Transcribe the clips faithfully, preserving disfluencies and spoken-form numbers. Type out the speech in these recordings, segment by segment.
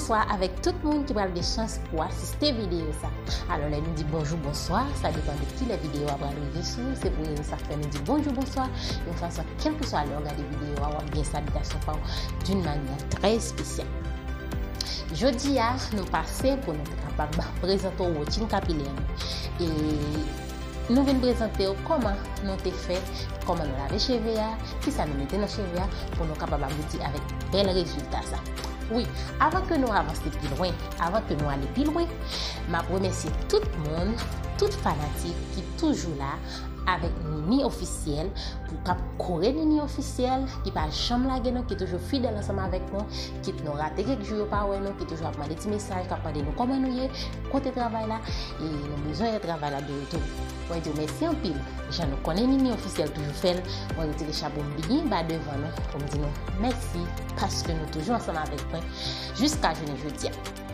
Bonswa avèk tout moun ki pral gen chans pou asiste videyo sa. Alò, lè nou di bonjou, bonswa, sa depann de kilè videyo a pral rive sou ou. Se pou rezon sa k fè nou di bonjou, bonswa, yon fason kèlkeswa lè w gade videyo a, w ap gen salitasyon pa w d'une manière très spéciale. Jodi a, nou pase pou nou te kapab prezante w woutine kapilè nou. E nou vin prezante w kòman nou te fè, kòman nou lave cheve a, kisa nou mete nan cheve a, pou nou kapab abouti avèk bèl rezilta sa. Wi, avan ke nou avanse pi lwen, avan ke nou ale pi lwen, m ap remèsye tout moun, tout fanatik ki toujou la avèk Nini Ofisyèl, pou k ap kore Nini Ofisyèl, ki pa janm lage nou, ki toujou fidèl ansanm avèk nou, kit nou rate kèk jou yo pa wè nou, ki toujou ap mande ti mesaj, k ap mande nou kòman nou ye, kote travay la, e nou bezwen wè travay la de retou. Mwen di w mèsi anpil. Jan nou konnen Nini Ofisyèl toujou fè l, mwen retire chapo m byen ba devan nou pou m di nou mèsi paske nou toujou ansanm avèk mwen jiska jounen jodi a.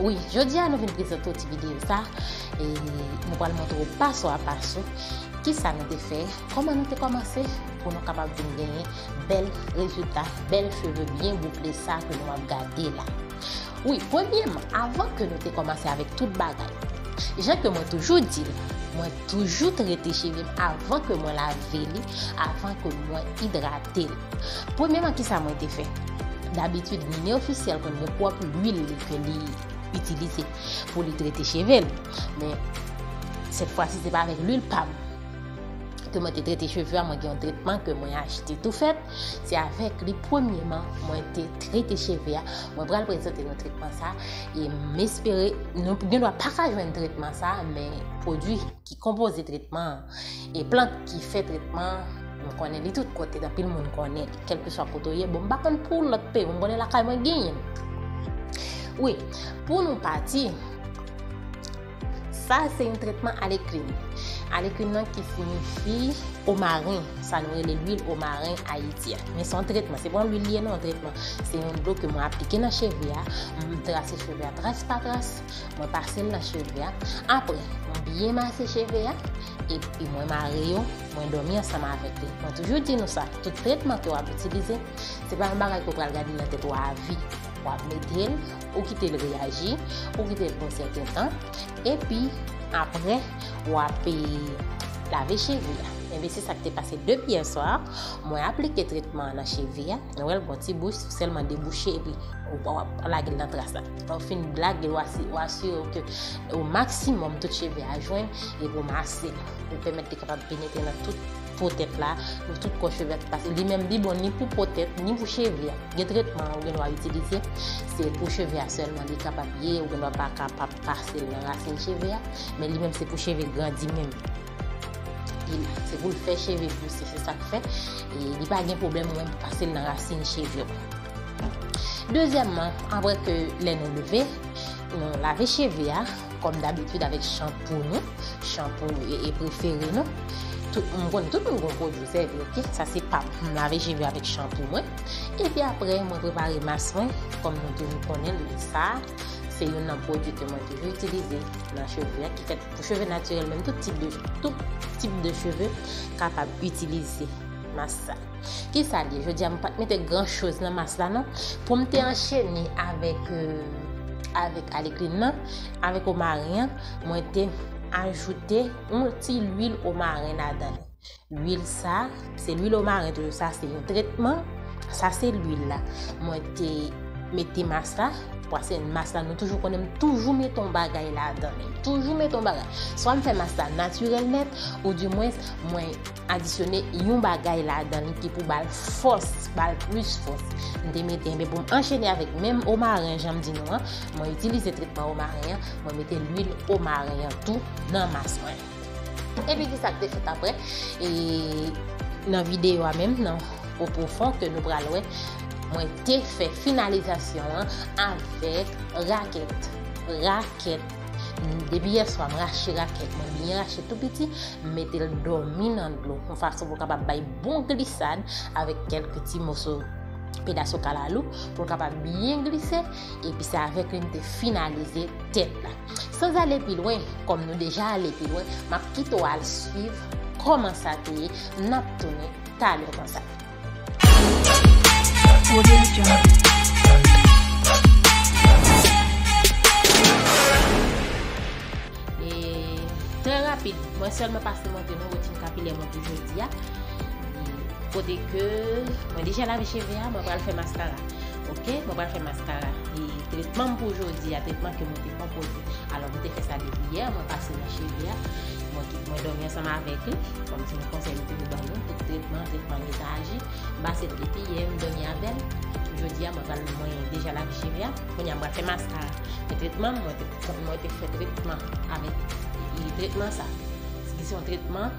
Wi, jodi a nou vin prezante w ti videyo sa, e nou pral montre w paso a paso kisa nou te fè, kòman nou te kòmanse pou nou kapab vin genyen bèl rezilta, bèl cheve byen boukle sa ke nou ap gade la. Wi, premyèman, avan ke nou te kòmanse avèk tout bagay, jan ke mwen toujou di l, mwen toujou trete cheve m avan ke mwen lave li, avan ke mwen idrate l. Premyèman, kisa mwen te fè? Dabitid, Nini Ofisyèl konn gen pwòp lwil li ke li itilize pou li trete cheve l. Men, sèt fwa si, se pa avèk lwil pa m ke mwen te trete cheve a, mwen gen yon tretman ke mwen achte tou fèt. Se avèk li, premyèman, mwen te trete cheve a. Mwen pral prezante nou tretman sa. E m espere, nou gen dwa pa ka jwenn tretman sa, men pwodui ki konpoze tretman an, e plant ki fè tretman an, nou konnen li tout kote, anpil moun konnen li, kèlkeswa kote w ye. Bon, m pa konn pou lòt peyi, m konnen lakay mwen genyen l. Wi, pou nou pati, sa se yon tretman alekrin. Alekrin nan ki siyifi omaren, sa nou rele lwil omaren Ayiti a. Men se yon tretman, se pa yon lwil li ye non, yon tretman. Se yon dlo ke mwen aplike nan cheve a, m trase cheve a tras pa tras, mwen pase l nan cheve a. Apre, mwen byen mase cheve a, epi mwen mare yo, mwen dòmi ansanm avèk li. Mwen toujou di nou sa, tout tretman ke w ap itilize, se pa yon bagay ke w pral gade nan tèt ou a vi. W ap mete l, ou kite l reyaji, ou kite l pou yon sèten tan, epi apre, w ap, e, lave cheve a. Enben, se sa k te pase depi yè swa, mwen aplike tretman an nan cheve a, nou wè l gon ti bouch, sèlman debouche, epi w ap lage l nan tras la. Lè w fin lage l, w asi-, w asire w ke o maksimòm tout cheve a jwenn, epi w mase l. Ou pèmèt li kapab penetre nan tout po tèt la, nan tout kò cheve a ki pase. Li menm, li bon ni pou po tèt, ni pou cheve a. Gen tretman ou gen dwa itilize, se pou cheve a sèlman li kapab ye, ou gen dwa pa kapab pase l nan rasin cheve a, men li menm se pou cheve grandi menm. Li la, se pou l fè cheve pouse, se sa k fè. E li pa gen pwoblèm ou menm pou pase l nan rasin cheve w. Dezyèmman, apre ke lè nou leve, nou lave cheve a, kòm dabitid avèk chanpou nou, chanpou e, e prefere nou. Tout, m konnen tout moun gon pwodui yo sèvi, oke? Sa se pa m. M lave cheve avèk chanpou mwen. Epi apre, mwen prepare mas mwen, kòm nou toujou konnen l, men sa, se youn nan pwodui ke mwen toujou itilize nan cheve a, ki fèt pou cheve natirèl, menm tout tip de, tout tip de cheve kapab itilize mas sa. Kisa l ye? Jodi a, m pa t mete gran choz nan mas la, non. Pou m te anchene avèk, euh, avèk alekrin nan, avèk omaren an, mwen te ajoute yon ti lwil omaren ladan li. Lwil sa, se lwil omaren toujou, sa se yon tretman, sa se lwil la. Mwen te mete mas la, paske mas la, nou toujou konnen m toujou mete yon bagay ladan li. M toujou mete yon bagay. Swa m fè mas la natirèl nèt, oudimwens, mwen adisyone yon bagay ladan li ki pou ba l fòs, ba l plis fòs. M te mete, enben, pou m anchene avèk menm omaren, jan m di nou an, mwen itilize tretman omaren an, mwen mete lwil omaren an tou nan mas mwen. Epi kisa k te fèt apre? E nan videyo a menm, nan Au Profond ke nou pral wè, mwen te fè finalizasyon an avèk rakèt. Rakèt. Depi yè swa, m rache rakèt mwen, byen rache tou piti, m mete l dòmi nan dlo, yon fason pou l kapab bay bon glisad avèk kèlke ti moso pedaso kalalou pou l kapab byen glise, epi se avèk li m te finalize tèt la. San ale pi lwen, kòm nou deja ale pi lwen, m ap kite w al swiv kòman sa te ye, n ap tounen talè konsa. Audio Jungle. Trè rapid, mwen sèlman pase montre nou woutin kapilè mwen pou jodi a. E kote ke mwen deja lave cheve a, mwen pral fè maskara. Ok, mwen pral fè maskara. E tretman m pou jodi a, tretman ke mwen te konpoze. Alò, mwen te fè sa depi yè, mwen pase nan cheve a. Mwen, mwen dòmi ansanm avèk li. Kòm se yon konsèy m toujou ban nou, tout tretman, tretman netaje. M pase l depi yè, m dòmi avè l. Jodi a, mwen pral, mwen deja lave cheve a. Kounye a, mwen pral fè maskara. Men tretman, mwen te, mwen te fè tretman avèk, e, tretman sa. Ki se yon tretman,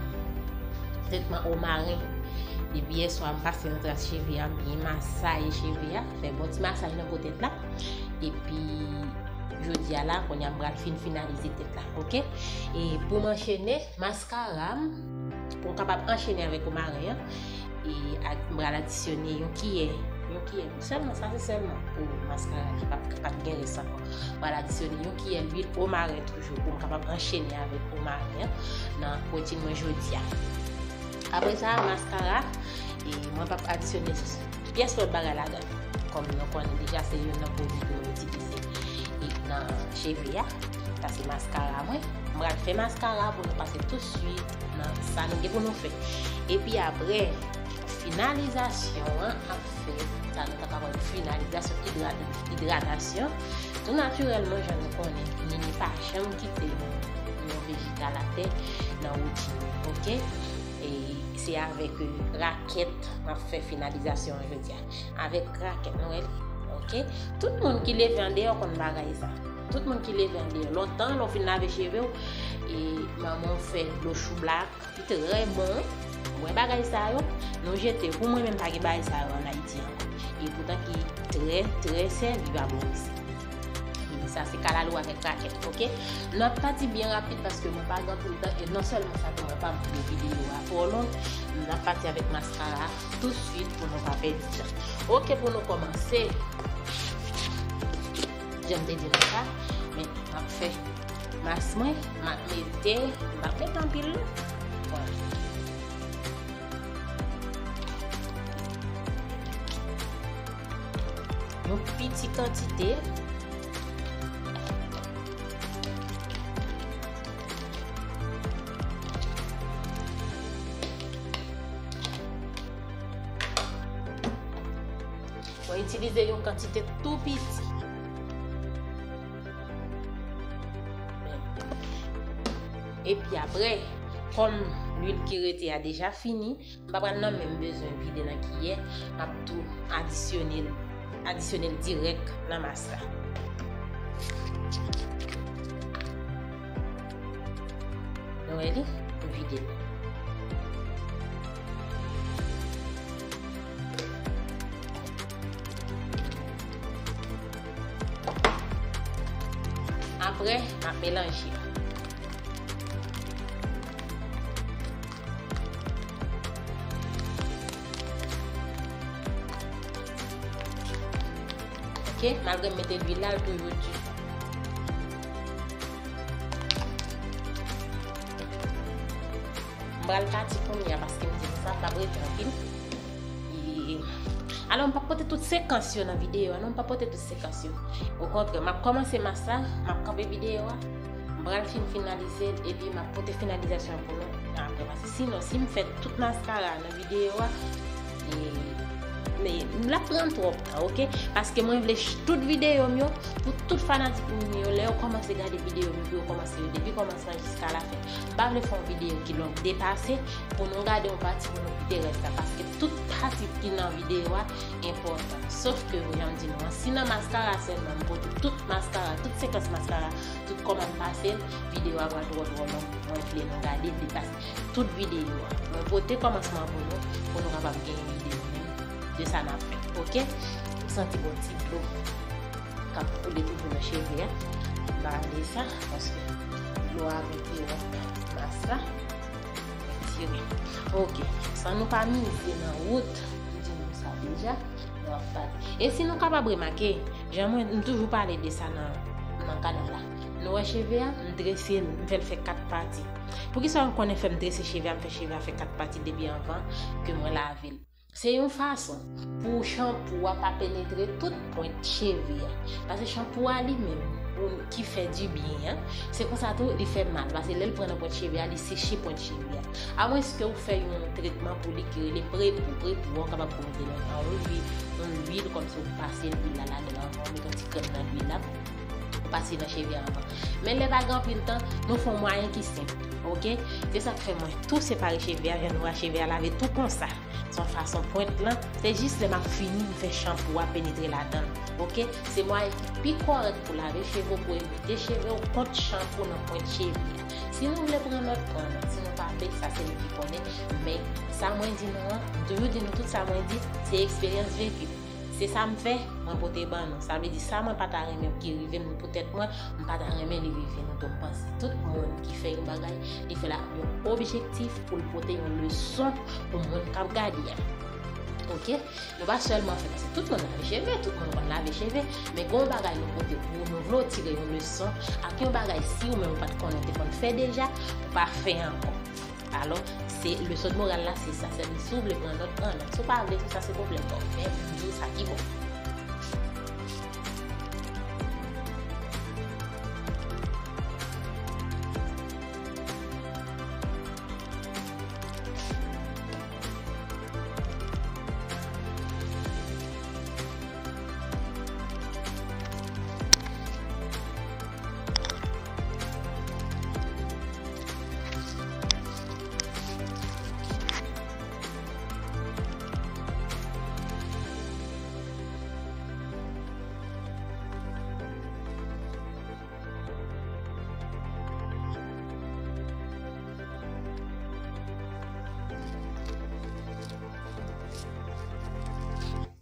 tretman omaren. Depi yè swa, m pase nan tras cheve a, m byen masaye cheve a, fè bon ti masaj nan po tèt la. Epi, jodi a la, kounye a m pral fin finalize tèt la, ok? E pou m anchene, maskara m, pou m kapab anchene avèk omaren an, e ak, m pral adisyone yon kiyè, yon kiyè sèlman, sa se sèlman pou maskara ki p ap, p ap gen rès ankò. M pral adisyone yon kiyè lwil omaren toujou pou m kapab anchene avèk omaren an nan woutin mwen jodi a. Apre sa, maskara, e mwen p ap adisyone pyès lòt bagay ladan l. Kòm nou konnen deja, se youn nan pwodui ke mwen itilize e nan cheve a. Sa se maskara mwen. M pral fè maskara pou nou pase tousuit nan sa nou gen pou nou fè. Epi apre, finalizasyon an ap fèt. Sa nou ta ka pran finalizasyon, idrat-, idratasyon. Tou natirèlman, jan nou konnen, Nini pa janm kite yon, yon vejital atè nan woutin li, ok? E se avèk, e, rakèt m ap fè finalizasyon an jodi a. Avèk rakèt, nou wè li, ok? Tout moun ki leve andeyò konn bagay sa. Tout moun ki leve andeyò. Lontan, lè w fin lave cheve w, e manman w fè dlo choublak, li trè bon. Ou wè bagay sa yo, nou jete. Pou mwen menm, pa gen bagay sa yo ann Ayiti ankò. E poutan ki trè, trè sèvi pa bò isi. E sa se kalalou avèk rakèt, ok? N ap pati byen rapid paske mwen pa gen anpil tan e non sèlman sa, ke mwen pa vle videyo a twò long, n ap pati avèk maskara tousuit pou nou pa pèdi tan. Ok, pou nou kòmanse, jan m te di nou sa, men m ap fè mas mwen, m ap mete, m ap mete anpil non. Vwala. Yon piti kantite. Mwen itilize yon kantite tou piti. Epi apre, kòm lwil ki rete a deja fini, m pa pral nan menm bezwen vide nan kiyè, m ap tou adisyone l, adisyone l dirèk nan mas la. Nou wè li? M vide l. Apre, m ap melanje. Ok, malgre m mete lwil la, l toujou di. M pral pati kounye a paske m di m sa p ap rete anpil. E, alò, m p ap pote tout sekans yo nan videyo a, non, m p ap pote tout sekans yo. Okontrè, m ap kòmanse mas la, m ap kanpe videyo a, m pral fin finalize l, epi m ap pote finalizasyon pou nou apre. Paske sinon, si m fè tout maskara nan videyo a, e, men, l ap pran twòp tan, ok? Paske mwen vle ch-, tout videyo m yo, pou tout fanatik m yo, lè yo kòmanse gade videyo m yo, pou yo kòmanse yo depi kòmansman jiska lafen. M pa vle fè yon videyo ki long depase, pou nou gade yon pati pou nou kite rès la, paske tout pati ki nan videyo a enpòtan. Sof ke, jan m di nou an, si nan maskara sèlman, m pote tout maskara, tout sekans maskara, tout kòman m pase l, videyo a pral twò, twò long. Mwen vle nou gade depase tout videyo a. Mwen pote kòmansman pou nou, pou nou kapab gen yon ide nou menm de sa n ap fè. Ok? M santi gon ti dlo k ap koule toujou nan cheve a. M pa vle sa, paske dlo a mete wòt mas la. Retire. Ok. San nou pa mize nan wout, m di nou sa deja, nou ap pati. E si nou kapab remake, jan mwen, m toujou pale de sa nan, nan kanal la. Nou wè cheve a, m drese l, m fè l fè kat pati. Poukisa w konnen fè m drese cheve a, m fè cheve a fè kat pati depi anvan ke mwen lave l? Se yon fason pou chanpou a pa penetre tout pwent cheve a. Paske chanpou a li menm, ki fè dibyen an, se konsa tou li fè mal, paske lè l pran nan pwent cheve a, li seche pwent cheve a. Amwenske ou fè yon tretman pou li ki rele prepou, prepou an kapab konn nan yon lwil, yon lwil kòmsi ou pase lwil la ladan anvan, ou met yon ti krèm nan lwil la, ou pase nan cheve a anvan. Men lè pa gen anpil tan, nou fè yon mwayen ki senp, oke? Se sa k fè mwen tou separe cheve a, jan nou wè cheve a lave tou konsa. Se yon fason pwent lan, se jis lè m ap fini, m fè chanpou a penetre ladan l, oke? Se mwayen ki pi kòrèk pou lave cheve w, pou evite cheve w kont chanpou nan pwent cheve a. Si nou vle pran nòt, pran nòt. Si nou pa vle, sa se nou ki konnen. Men, sa mwen di nou an, m toujou di nou tout sa mwen di, se eksperyans veki. Se sa m fè, mwen pote ban nou. Sa vle di, sa mwen pa ta renmen ki rive m pou tèt mwen, m pa ta renmen li rive nou tou. M panse tout moun ki fè yon bagay, li fè l ak yon objektif pou l pote yon leson pou moun k ap gade a. Oke? Nou pa sèlman fè, paske tout moun lave cheve, tout moun konn lave cheve, men gen yon bagay nou pote pou ou, nou vle w tire yon leson ak yon bagay, si ou menm ou pa t konnen, ou te konn fè deja, ou pa fè ankò. Alò, se leson moral la, se sa. Sèlman si w vle pran nòt, pran nòt. Si w pa vle, tou sa se pwoblèm pa w. Men, m di w sa ki bon.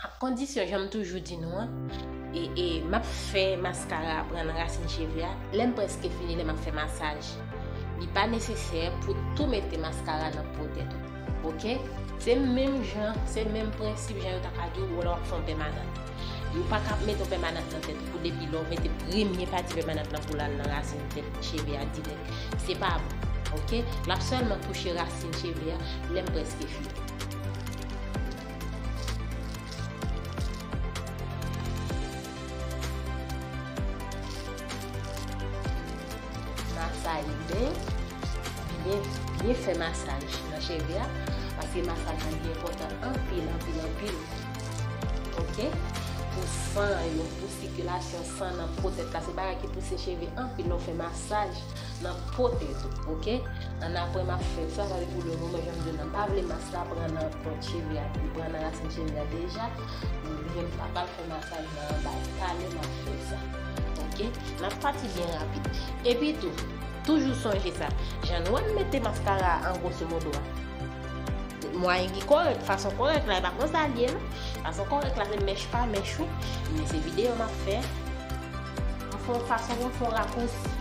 Ak kondisyon, jan m toujou di nou an, e, e, m ap fè maskara a pran nan rasin cheve a. Lè m prèske fini, lè m ap fè masaj, li pa nesesè pou tou mete maskara nan po tèt ou. Oke? Se menm jan, se menm prensip jan yo ta ka di w lè w ap fè yon pèmanant. Ou pa ka mete yon pèmanant nan tèt ou pou depi lè w mete premye pati pèmanant lan pou l al nan rasin tèt cheve a dirèk. Se pa bon. Oke? L ap sèlman touche rasin cheve a lè m prèske fini. Masaj byen, byen, byen fè masaj nan cheve a, paske masaj la li enpòtan anpil, anpil, anpil. Oke? Pou san yo, pou sikilasyon san nan po tèt la, se bagay ki pouse cheve anpil lè w fè masaj nan po tèt ou, oke? Annapre m ap fè sa, sa vle pou le moman, jan m di w, m pa vle mask la pran nan pwent cheve a, li pran nan rasin cheve a deja, m pa pral fè masaj nan anba, talè m ap fè sa, oke? N ap pati byen rapid. Epi tou, toujou sonje sa, jan nou wè m mete maskara a an gwoso modo a, mwayen ki kòrèk, fason kòrèk la, e pa konsa l ye non. Fason kòrèk la, se mèch pa mèch, wi. Men se videyo m ap fè. M fè yon fason pou m fè yon rakousi.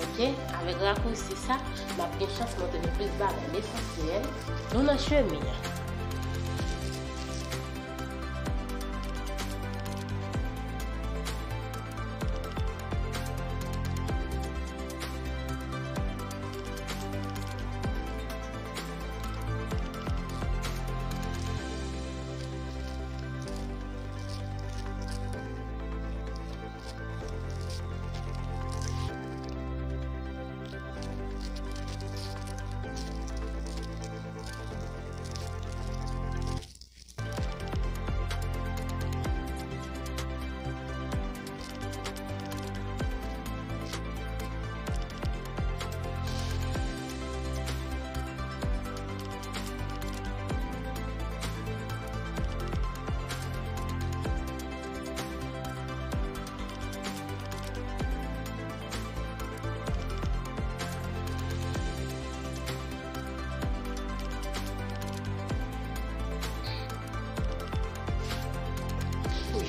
Oke, avèk rakousi sa, m ap gen chans montre nou plis bagay. Lesansyèl, nou nan chemen an.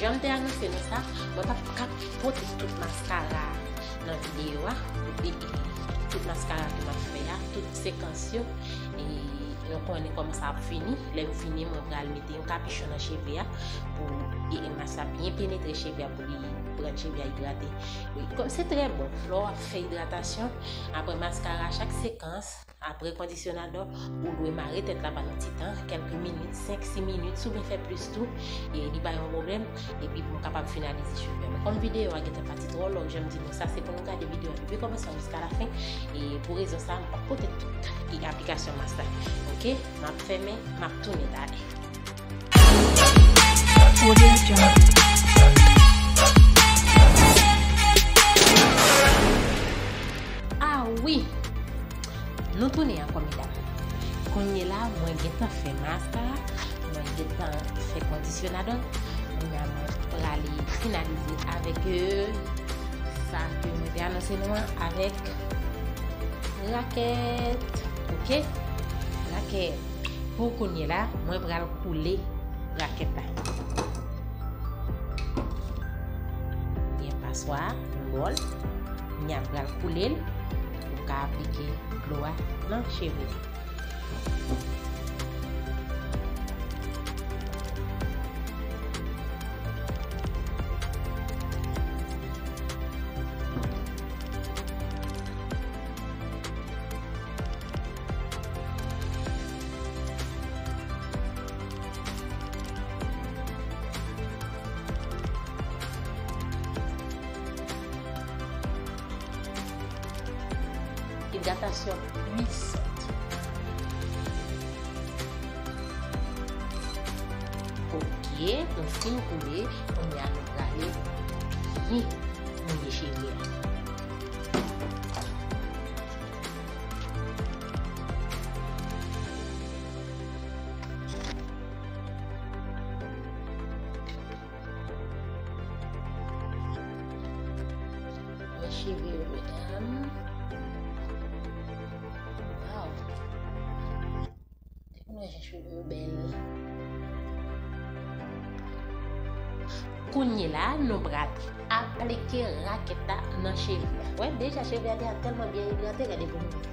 Jan m te anonse nou sa, mwen p ap ka pote tout maskara a nan videyo a. E, e, tout maskara ke m ap fè a, tout sekans yo. E nou konnen kòman sa ap fini. Lè m fini, mwen pral mete yon kapichon nan cheve a pou, e, e, mask la byen penetre cheve a pou li Rann cheve a idrate. Wi, kòm se trè bon. Lè w ap fè idratasyon, apre maskara, chak sekans, apre kondisyonadò, ou dwe mare tèt la pandan ti tan, kèlke minit, senk, sis minit, si w vle fè plis tou, e li pa yon pwoblèm, epi pou m kapab finalize cheve a. Men kòm videyo a gentan pati twò long, jan m di nou, sa se pou nou gade videyo a depi kòmansman jiska lafen, e pou rezon sa, m p ap pote tout e aplikasyon mask la. Oke? M ap fèmen, m ap tounen talè. Ah wi! Nou tounen ankò, medam. Kounye la, mwen gentan fè mask la, mwen gentan fè kondisyonadò. Kounye a, mwen prale finalize avèk, euh, sa ke mwen te anonse nou an, avèk rakèt. Oke? Rakèt. Pou kounye la, mwen pral koule rakèt la. Gen paswa, yon bòl. Kounye a, m pral koule l pou m ka aplike dlo a nan cheve. Idratasyon pwisant. Oke, nou fin koule, kounye a nou prale byen mouye cheve a. Men cheve yo, medam. Waw. Depi nou wè jan cheve yo bèl. Kounye la, nou pral aplike rakèt la nan cheve a. Wè, deja cheve a deja tèlman byen idrate, gade pou nou.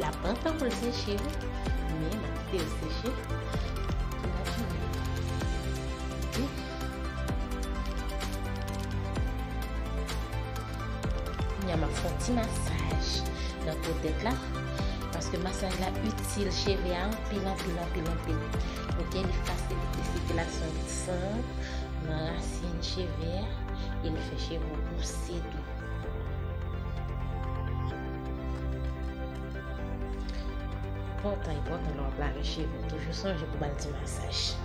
L ap pran tan pou l seche, wi, men m ap kite l seche tou natirèl. Ok. Kounye a, m ap fè yon ti masaj nan po tèt la, paske masaj la itil cheve a anpil, anpil, anpil, anpil. Ok, li fasilite sikilasyon san nan rasin cheve a, e li fè cheve w pouse tou. Enpòtan, enpòtan lè w ap lave cheve w, toujou sonje pou ba l ti masaj.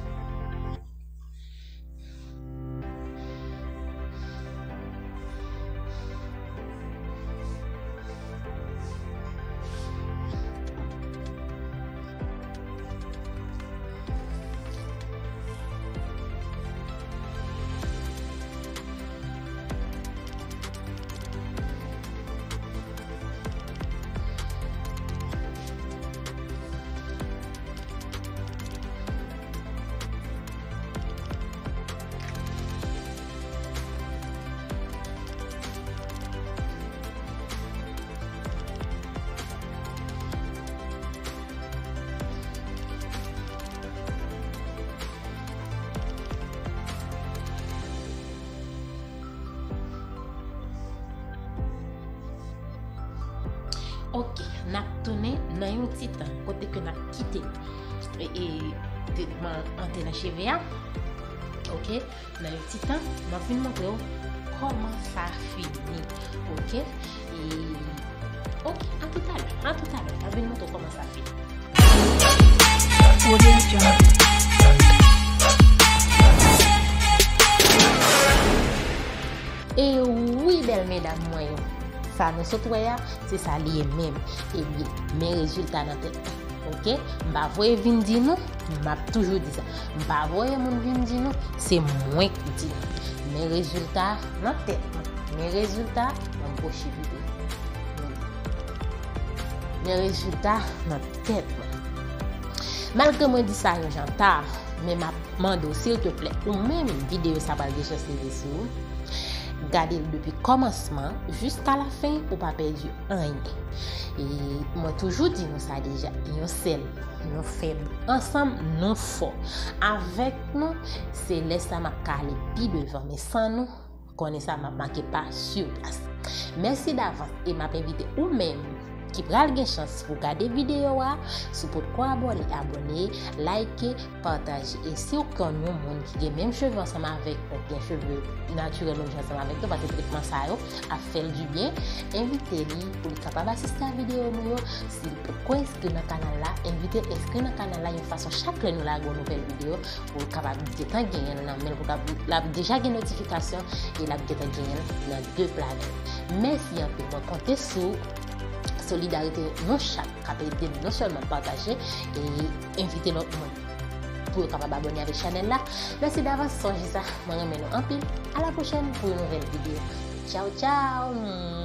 Ok, n ap tounen nan yon ti tan kote ke n ap kite e, e, tretman an antre nan cheve a. Ok, nan yon ti tan, m ap vin montre w kòman sa fini. Ok, e, ok, a toutalè, a toutalè, m ap vin montre w kòman sa fini. E wi, bèl medam mwen yo, sa nou sot wè a, se sa li ye menm. Ebyen, men rezilta nan tèt mwen. Ok? M pa voye vin di nou, m ap toujou di sa. M pa voye moun vin di nou, se mwen ki di nou. Men rezilta nan tèt mwen. Men rezilta nan pochibite. Men rezilta nan tèt mwen. Malgre mwen di sa yon jan ta, men m ap mande w, silteplè, ou menm videyo sa pral deja seve sou ou, gade l depi kòmansman jiska lafen, ou pa pèdi anyen. E mwen toujou di nou sa deja, yon sèl nou fèb, ansanm nou fò. Avèk nou, se lè sa m ap ka ale pi devan, men san nou, konnen sa m ap make pa sou plas. Mèsi davans e m ap envite ou menm ki pral gen chans pou gade videyo a, si w potko abòne, abòne, like, pataje. E si w konn yon moun ki gen menm cheve ansanm avèk ou, gen cheve natirèl menm jan ansanm avèk ou, paske tretman sa yo ap fè l dibyen, envite li pou li kapab asiste a videyo nou yo. Si l potko enskri nan kanal la, envite l enskri nan kanal la yon fason chak lè nou lage yon nouvèl videyo, pou l kapab gentan genyen l nan men l, pou l ap deja gen notifikasyon e l ap gentan genyen l nan de planèt. Mèsi anpil, mwen konte sou solidarite nou chak k ap ede m non sèlman pataje e envite lòt moun pou yo kapab abòne avèk chanèl la. Mèsi davans, sonje sa, mwen renmen nou anpil. A la pwochèn pou yon nouvèl videyo. Tchaw, tchaw!